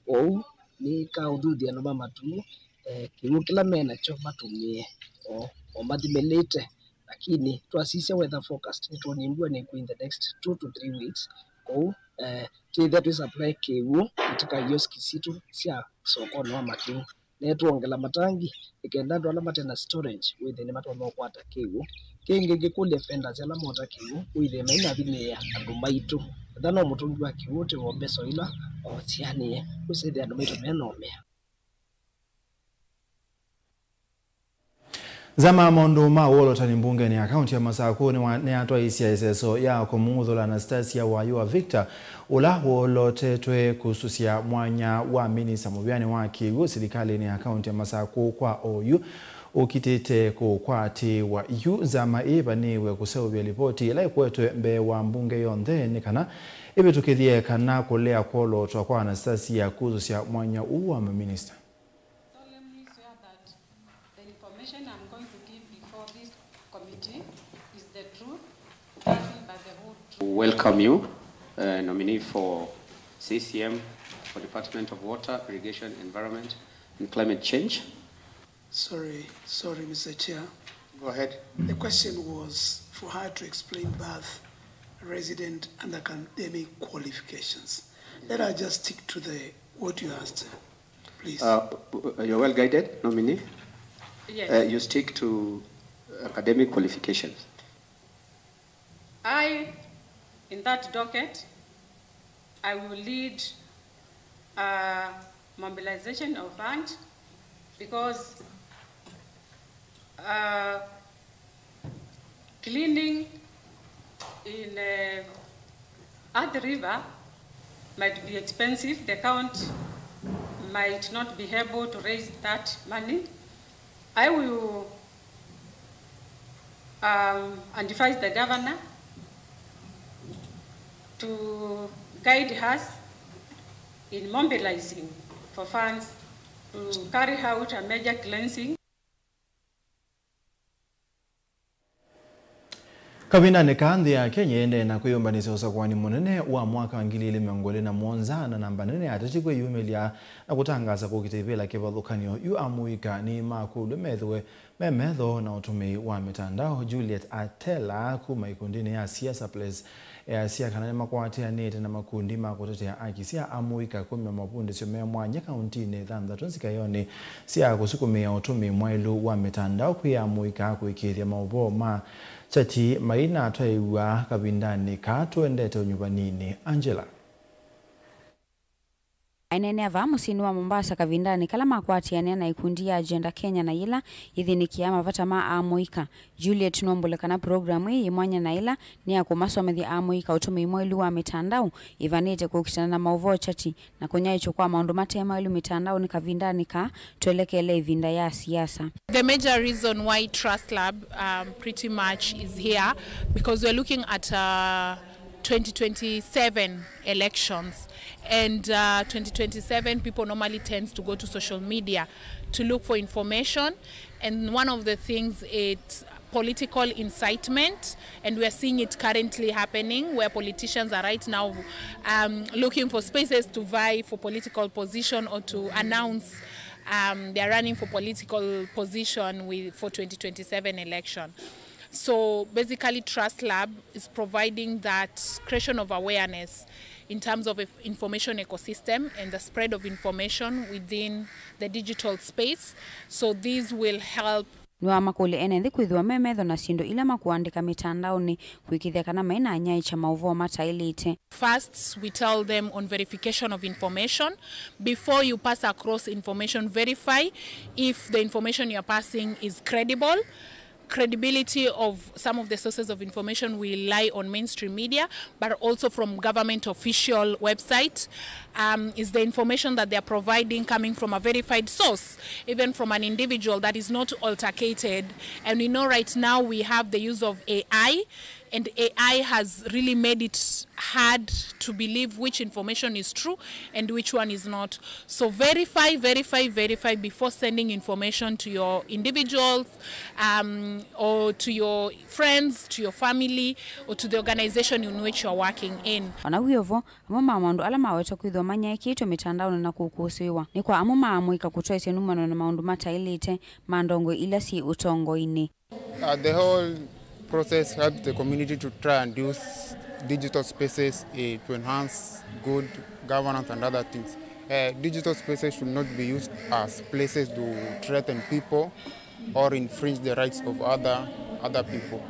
Kwoou nĩkaũthuthya andũ ma Matuu, eh, kĩw'ũ kĩla me nakyo matũmĩe o, o mathimĩlĩte. Lakini twasisya weather forecast, nĩtwonie mbua nĩkwĩ in the next two to three weeks. Kwoou, eh, twĩthĩa twĩ supply kĩw'ũ katika kioski sitũ sya sokonĩ wa Matuu. Na nĩtwongela matangi, nĩ kenda andũ ala mate na storage wĩthĩe nĩmatonya ũkwata kĩw'ũ. Kĩngĩ, ngĩkũlya vendors ala mota kĩw'ũ, wĩthĩe mainavinyĩĩa andũ maitũ. Ethĩwa no mũtũngi wa kĩw'ũ ũte o mbesa ila, o sianĩe, ũsethĩa andũ maitũ me na ũmĩa. Nzama ya maũndũ ma ũolotani mbungenĩ ya kaunti ya Masakũ nĩwa-, nĩyatwaĩĩsya ĩseso ya kũmũng'uthũla Anastasia Wayũa Victor, ũla wolotetwe kũsusya mwanya wa minista mũvĩanĩ wa kĩw'ũ silikalĩnĩ ya kaunti ya Masakũ kwa oyu ũkitĩte kũkwatĩĩwa. Yu nzama ĩĩvanĩĩwe kũseũvya livoti ĩla ĩkwetwe mbee wa mbunge yonthe nĩ kana ĩvĩtũkĩthye kana kũlea kwolotwa kwa Anastasia kũsusya mwanya ũũ wa maminista. Solemnly swear that the information I'm going to give before this committee is the truth, nothing but the whole truth. Welcome you, uh, nominee for C C M for Department of Water, Irrigation, Environment and Climate Change. Sorry, sorry, Mister Chair. Go ahead. The question was for her to explain both resident and academic qualifications. Let her just stick to the, what you asked her. Please. Uh, w-, w-, you're well guided, nominee. Yes. Uh, you stick to academic qualifications. I, in that docket, I will lead, uh, mobilization of fund because, uh, cleaning in, uh, Athi River might be expensive. The county might not be able to raise that money. I will, um, advise the governor to guide us in mobilizing for funds to carry out a major cleansing. Kavindanĩ kaa, nthĩ ya Kenya ĩendee na kwĩyũmbanĩsya ũsakũani mũnene wa mwaka wa ngili ilĩ mĩongo ĩlĩ na mũonza, na namba nene ya ateti kwĩyumĩlya na kũtangaasa kũkita ivĩla kĩvathũkany'o. Yu amũika nĩmakũlw'e methĩwe me metho na ũtũmĩi wa mĩtandao. Juliet Atela kuma ikundinĩ ya Siasa Plus easya kana nĩmakwatĩanĩte na makundi ma kũtetea aki sya amũika kumya mavundĩsyo me mwanya kauntinĩ thanthatũ nzikaĩonĩ sya kũsukumĩa ũtũmĩi mwaĩlu wa mĩtandao kwĩ amũika kũĩkĩĩthya maũvoo ma kyati mainatwaĩw'a kavindanĩ kaa tũendete ũnyuvaninĩ. Angela. Aineenea vaa mũsyĩnĩ wa Mombasa kavindanĩ kala makwatĩanĩa na ikundi ya Agenda Kenya na yĩla yĩthĩnĩkĩaa mavata ma amũika, Juliet nũmbũle kana program ĩĩ yĩ mwanya na ĩla nĩ ya kũmasomethya amũika ũtũmĩi mwaĩlu wa mĩtandao ĩvanĩte kũkitana na maũvoo kyati na kũnyaĩĩkya kwa maũndũ mate maĩlu mĩtandaonĩ kavindanĩ kaa twelekele ĩvinda ya siasa. The major reason why Trust Lab, um, pretty much is here because we're looking at, uh, twenty twenty-seven elections. And, uh, twenty twenty-seven, people normally tends to go to social media to look for information. And one of the things, it's political incitement. And we are seeing it currently happening where politicians are right now, um, looking for spaces to vie for political position or to announce, um, they are running for political position with, for twenty twenty-seven election. So basically, Trust Lab is providing that creation of awareness in terms of information ecosystem and the spread of information within the digital space. So these will help. Nĩwamakũlya ene nthĩ kwĩthĩwa me metho na syĩndũ ila makũandĩka mĩtandaonĩ kũĩkĩĩthya kana mai na anyaĩĩkya maũvoo mataĩlĩte. First, we tell them on verification of information. Before you pass across information, verify if the information you're passing is credible. Credibility of some of the sources of information we rely on mainstream media, but also from government official website. Um, is the information that they are providing coming from a verified source, even from an individual that is not altercated? And we know right now we have the use of A I, and A I has really made it hard to believe which information is true and which one is not. So verify, verify, verify before sending information to your individuals, um, or to your friends, to your family, or to the organization in which you're working in. Ona wĩ o vo, amwe ma maũndũ ala mawetwa kwĩthĩwa manyaĩĩkĩtwe mĩtandaonĩ na kũkũsĩĩwa nĩ kwa amwe ma amũika kũtwaĩsya nũmano na maũndũ mataĩlĩte ma ndongoi ila syĩ ũtongoinĩ. Uh, the whole process helps the community to try and use digital spaces, eh, to enhance good governance and other things. Uh, digital spaces should not be used as places to threaten people or infringe the rights of other, other people.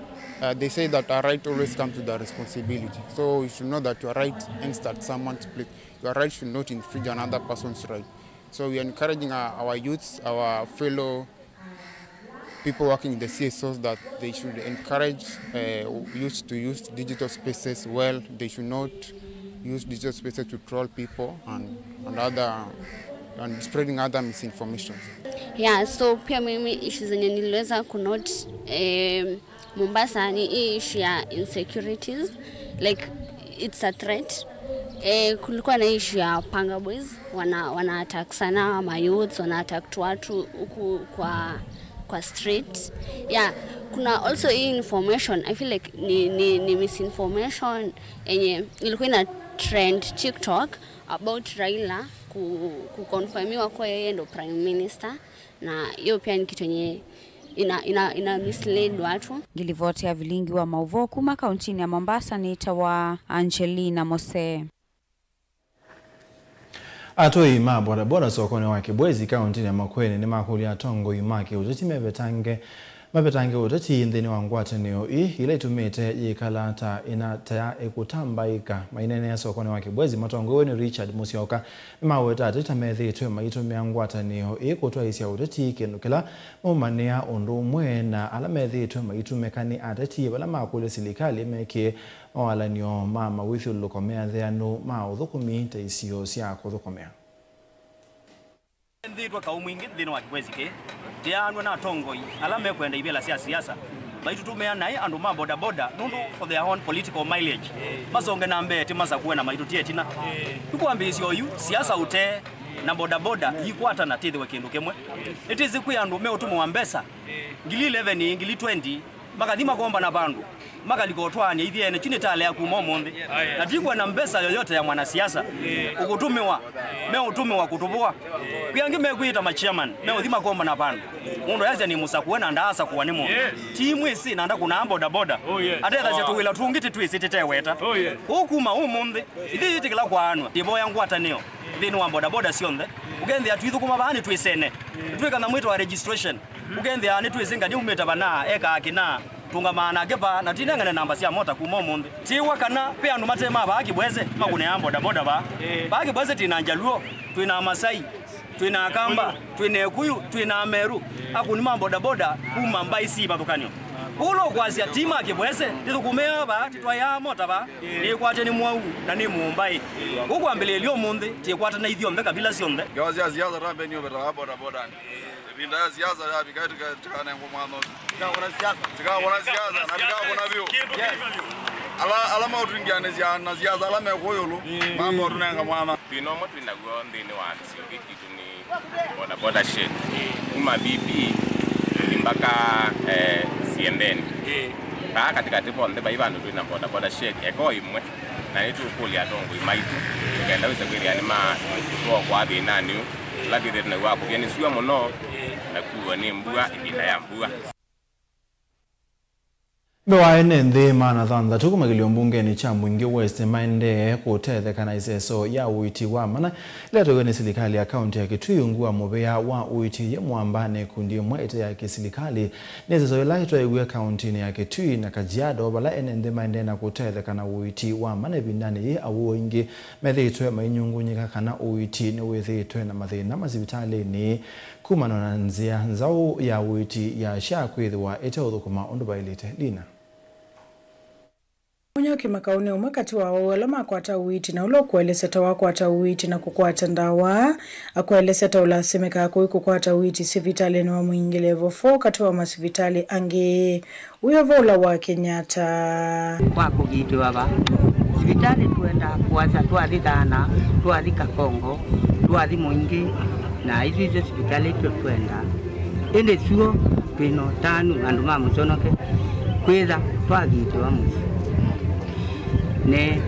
Uh, they say that a right always comes with a responsibility. So you should know that your right ends at someone's place. Your right should not infringe another person's right. So we are encouraging our, our youths, our fellow people working in the C S Os that they should encourage, uh, youth to use digital spaces well. They should not use digital spaces to troll people and, and other, and spreading other misinformation. Yeah, so pia mimi issues zenye niliweza kunote, eh, Mombasa ni hii issue ya insecurities, like, it's a threat. Eh, kulikuwa na issue ya Panga Boys, wana, wana attack sana ma youths, wana attack watu huku kwa, kwa street. Yeah, kuna also hii information, I feel like ni, ni, ni misinformation yenye ilikuwa ina trend TikTok about Raila ku, kuconfirmiwa kuwa yeye ndo prime minister, na hiyo pia ni kitu yenye ina, ina, ina mislead watu. Ngilivoti ya vilingi wa maũvoo kuma kauntinĩ ya Mombasa nĩtawa Angelina Mose. Atũi ma bodaboda sokonĩ wa Kibwezi kauntinĩ ya Makueni nĩmakũlya atongoi ma kĩũteti mevetange, mavetange ũteti nthĩnĩ wa ngwatanĩo ii ila itumĩte yĩkala ta ĩna ta ya ĩkũtambaĩka. Maineenea sokonĩ wa Kibwezi matongoew'e nĩ Richard Musyoka, nĩmaweta ateti ta methĩĩtwe maitũmĩa ngwatanĩo ĩĩ kũtwaĩsya ũteti, kĩndũ kĩla maumanĩa ũndũ ũmwe na ala methĩĩtwe maitumĩka nĩ ateti vala makũlya silikalĩ mekĩe mawalany'o ma mawĩthyũlũlũko meathĩanu ma ũthũkũmi ta isio sya kũthũkũmĩa. Nthĩtwe kaũ mwingĩ nthĩnĩ wa Kibwezi kĩĩ, ndĩaanw'a na atongoi ala mekwenda ivĩla sya siasa maitũtũmĩa naĩ andũ ma bodaboda nũndũ for their own political mileage, masonge na mbee tĩmasakũe na maitũtie ĩtina. Yu kwambĩĩsya oyu, siasa ũtee na bodaboda iikwatana tĩthĩwe kĩndũ kĩmwe. Nĩtĩsĩ kwĩ andũ meũtũmĩwa mbesa ngili eleven, ngili twenty, makathi makombana vandũ, makalika ũtwaanĩa ithyĩ ene, kyu nĩtalea kuma ũmũnthĩ. Na tikwenda mbesa yoyote ya mwanasiasa ũkũtũmĩwa, meũtũmĩwa kũtũvũa. Kwĩ angĩ mekwĩĩta ma chairman, meũthi makombana vandũ. Mũndũ ayasya nĩ mũsakũe na ndaasakũwa nĩ mũndũ. Ti mwĩsĩ na ndakũnaa bodaboda. Atethasya tũwĩla tũngĩ tĩtwĩsĩ tĩteweta. Kũu kuma ũmũnthĩ, ithyĩ yĩtĩkĩla kwaanw'a, ndĩvoya ngwatanĩo nthĩnĩ wa bodaboda syonthe. Ũkethĩa twithũkũma vaa nĩtwĩsene. Nĩtwĩka na mwĩto wa registration. Ũkethĩa nĩtwĩsĩ ngania umĩte vana, ekaa kĩna. Tũũngamaa nake vaa na twĩnengane namba sya mota kuma ũmũnthĩ. Tiwa kana ve andũ mate ma vaa Kĩbwese makũnĩaa bodaboda vaa. Vaa Kĩbwese twĩ na Njaluo, twĩ na Amasai, twĩ na Akamba, twĩ na Ekuyu, twĩ na Ameru. Akũni ma bodaboda kuma mbaĩ syĩ ivathũkany'o. Kũu no kwasya ti ma Kĩbwese, tĩthũkũmĩaa vaa, tĩtwaĩaa mota vaa. Nĩkwatya nĩ mwau na nĩ mũmbaĩ. Kũu kwambĩlĩĩlya ũmũnthĩ, twĩkwatana ithyonthe, kabila syonthe. Ngewa sya siasa tambe nyumbeta wa bodaboda. Ĩvinda ya siasa yavika, tika-, tikanengwe mwanya ũsu. Tikakũna siasa. Tikakũna siasa, na tikakũna vyũ. Yes. Ala, ala maũtwingĩanĩsya na siasa, ala me kũũ ĩũlũ, mamba ũtũnenga mwanya. Thĩna ũmwe twĩ naw'o nthĩnĩ wa kĩsio gĩkĩ kitũ nĩ bodaboda shed. Kuma V P kũthi mpaka, eh, Siendeni. Vaa katĩkatĩ vonthe vai vandũ twĩ na bodaboda shed, eka o ĩmwe. Na nĩtũkũlya atongoi maitũ, nĩkenda wĩse kwĩthĩa nĩmatwokoa thĩnanĩ ũũ, ũla twĩthĩĩtwe naw'o wa kũvya nĩ syũa mũno, na kuwa nĩ mbua ĩvinda ya mbua. Mbee wa ene nthĩ maana thanthatũ kuma kĩlio mbungenĩ kya Mwingĩ West maendee kũtetheka na ĩseso ya ũiiti wa mana ĩla yatwaĩwe nĩ silikalĩ ya kaunti ya Kitui ungu wa mũvĩa wa ũiiti yĩ mwamba nĩ ikundi imwe ite ya kĩsilikalĩ. Nĩ ĩseso yĩla yĩtwaĩwe kauntinĩ ya Kitui na Kajiado, vala ene nthĩ maendee na kũtetheka na ũiiti wa mana ĩvindanĩ yĩĩ. Awau aingĩ methĩĩtwe mainyungunyĩka kana ũiiti nĩwĩthĩĩtwe na mathĩna masivitalĩnĩ kumana na nzĩa nzaũ ya ũiiti ya SHA kwĩthĩwa ĩteũthũkũma ũndũ vaĩlĩte. Lina. Mũnyoki Makau nĩ ũmwe katĩ wa awau ala makwata ũiiti na ũla ũkũelesya ta wakwata ũiiti na kũkwata ndawa. Akũelesya ta ũlasimĩkaa kũi kũkwata ũiiti sivitalĩnĩ wa Mwingĩ Level four katĩ wa masivitalĩ angĩ. Wĩ ũvũla wa Kenyatta. Kwa kũkitĩwa va sivitalĩ, tũendaa kũasa twathi Thana, twathi Kakongo, twathi Mwingĩ, na isu isyo sivitalĩ tũkwenda. Ĩndĩ syũa twĩ na ũtanu andũ ma Mũsyonoke kwĩtha twakitĩwa mũsyĩ nĩ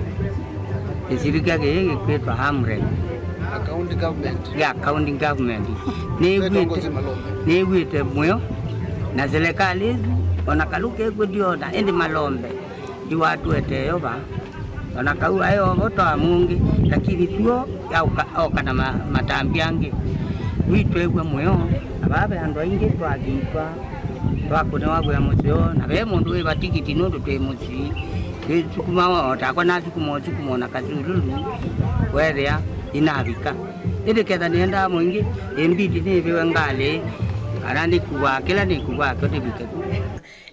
kĩsilika kĩĩ kĩkwĩtwa Amref. A county government. Ya county government. Nĩw'ĩte, nĩw'ĩte mũyo na silikalĩ ĩsu, ona kalũ kekwe ndiona, ĩndĩ malombe ndiwatũetee yo va. Ona kau aĩ ovo ta mũngĩ, lakini tuo yauka, oka na ma-, matambi angĩ. Witwew'a mũyo, na vaa ve andũ aingĩ twakitwa, twakũnĩwa wĩa mũseo, na ve mũndũ wĩva tikiti nũndũ twĩ mũsyĩ. Twĩsukumawa o takwa nasukumawa ũsukumo na kasululu, weethĩa inavika. Ĩndĩ ketha nĩendaa mũingĩ, ĩmbidi nĩĩvĩwe ngalĩ, kana nĩkuaa kĩla nĩkuaa kyo ndĩvike ku.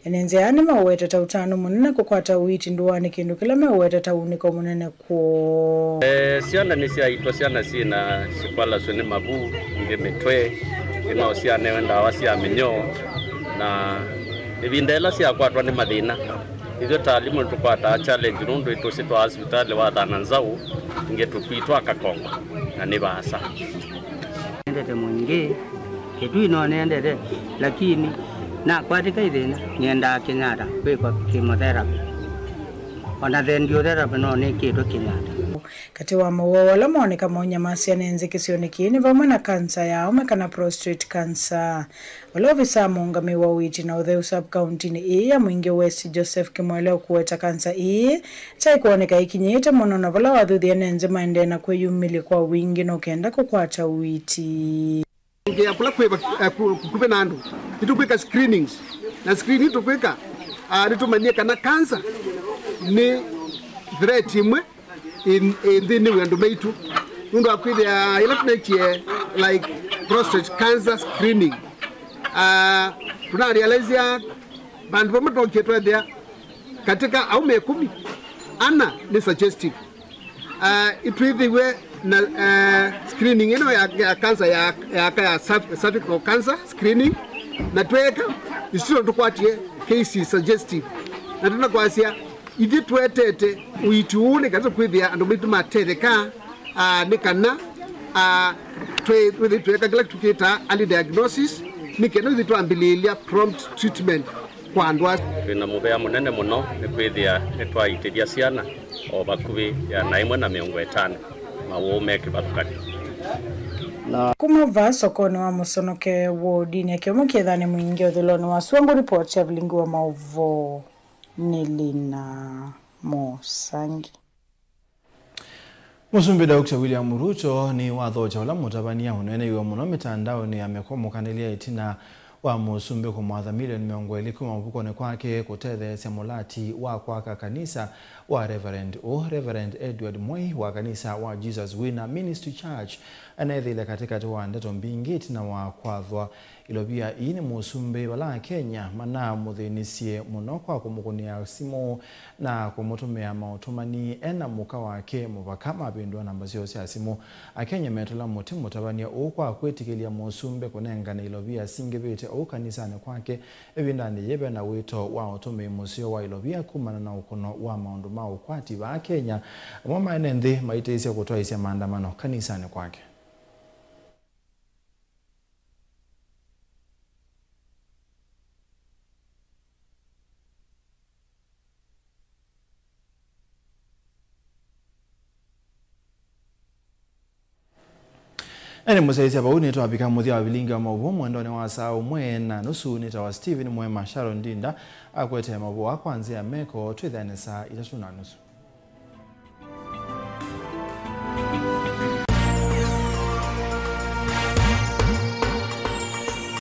Ene nzĩa nĩmaũweta ta ũtanu mũnene kũkwata ũiiti ndũanĩ, kĩndũ kĩla meũweta ta ũnĩko mũnene kwoo. Eh, syana nĩsyaitwa, syana syĩ na sikwalasw'e nĩ mavu, ingĩ mĩtwe, ingĩ no syanewe ndawa sya mĩnyoo, na ĩvinda ĩla syakwatwa nĩ mathĩna, ithyĩ ta alimũ nĩtũkwataa challenge nũndũ ĩtũsĩ twaa sivitalĩ wa Thana nzaũ, ingĩ tũkwitwa Kakongo, na nĩ vaasa. Nendete mũingĩ, Kitui no nendete, lakini nakwatĩka ithĩna, nyendaa Kenyatta kwĩkwa chemotherapy. Ona radiotherapy no nĩkĩtwe Kenyatta. Katĩ wa mawau ala maoneka maũnyamasya ene nzĩ kĩsionĩ kĩĩ nĩ vamwe na kansa ya aũme kana prostate cancer. Vala ovisaa mũũngamĩi wa ũiiti na ũtheu sub-kauntinĩ ĩĩ ya Mwingĩ West, Joseph Kimwele, ũkũweta kansa ĩĩ ta ĩkwoneka ĩkinyĩĩte mũno, na vala wathuthya ene nzĩ maendee na kwĩyumĩlya kwa wingĩ nũkenda kũkwata ũiiti. Ngeya kũla kwĩ va-, eh, ku-, kũkuvĩ na andũ, nĩtũkwĩka screenings. Na screen ii tũkwĩka, ah, nĩtũmanyie kana cancer nĩ threat ĩmwe ĩ, ĩ nthĩnĩ wa andũ maitũ. Nũndũ wa kwĩthĩa ĩla tũnekie, like, prostate cancer screening, ah, tũnarealize vandũ vamwe twokie twethĩa katika aume ĩkũmi, ana nĩ suggestive. Ah, itwĩthĩwe na, eh, screening ĩno ya, ya cancer ya, ya, ya cerv-, cervical cancer screening, na tweeka, nĩsyo tũkwatie cases suggestive. Na tũnakwasya, ithyĩ tũetete ũiiti ũũ nĩ kana kwĩthĩa andũ maitũ matetheka, ah, nĩ kana, ah, twĩ-, twĩthĩ twĩka kĩla tũkĩtaa early diagnosis, nĩ kenda ithyĩ twambĩlĩĩlya prompt treatment kwa andũ asu. Twĩ na mũvea mũnene mũno nĩ kwĩthĩa nĩtwaitĩthya syana o vakuvĩ ĩana ĩmwe na mĩongo ĩtano mawau me kĩvathũkany'o. Na kuma vaa sokonĩ wa Mũsonoke wodinĩ ya Kĩũmũ Kĩthanĩ Mwingĩ ũthũĩlonĩ wa Sua, ngũripoti ya vilingi wa maũvoo nĩ Lina Mũsangi. Mũsumbĩ Doctor William Ruto nĩwathokya ũla mũtavany'a ũneeneiwe mũno mĩtandaonĩ ya mĩkwamũkanĩlya ĩtina wa mũsumbĩ kũmwatha milioni mĩongo ĩlĩ kuma mũvukonĩ kwake kũtetheesya mũlati wa kwaka kanisa wa Reverend ũ, Reverend Edward Mwei wa kanisa wa Jesus Winner Ministry Church, aneethĩile katĩkatĩ wa ndeto mbingĩ ĩtina wa kwathwa ilovia ii nĩ mũsumbĩ, vala Akenya manamũthĩnisye mũno kwa kũmũkũnĩa simũ na kũmũtũmĩa maũtũmani e na mũka wake mũvaka mavĩndũa namba syoo sya simũ. Akenya metũla mũtĩ mũtavany'a ũũ kwa kwĩtĩkĩlya mũsumbĩ kũnengane ilovia singĩvĩte ũu kanisanĩ kwake ĩvindanĩ yĩĩ ve na wĩto wa ũtũmĩi mũseo wa ilovia kumana na ũkũno wa maũndũ ma ũkwati vaa Kenya. Amwe ma ene nthĩ maitĩĩsye kũtwaĩsya maandamano kanisanĩ kwake. Na nĩ mũsyaĩĩsya vau nĩtwavika mũthya wa vilingi wa maũvoo mwendonĩ wa saa ũmwe na nusu. Nĩtawa Stephen Mwema. Sharon Ndinda akwete maũvoo aa kwa nzĩa ya meko. Twĩthane saa itatũ na nusu.